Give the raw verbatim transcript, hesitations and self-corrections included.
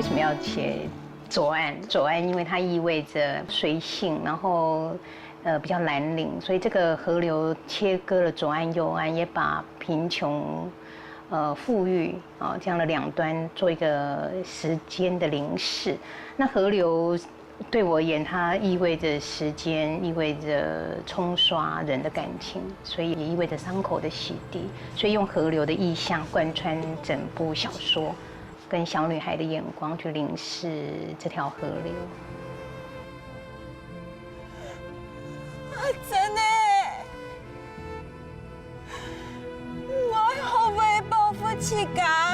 为什么要写左岸？左岸因为它意味着水性，然后呃比较蓝领，所以这个河流切割了左岸右岸，也把贫穷、呃富裕啊、这样的两端做一个时间的凝视。那河流对我而言，它意味着时间，意味着冲刷人的感情，所以也意味着伤口的洗涤。所以用河流的意象贯穿整部小说，跟小女孩的眼光去凝视这条河流。阿珍呢？你愛學會保護自家。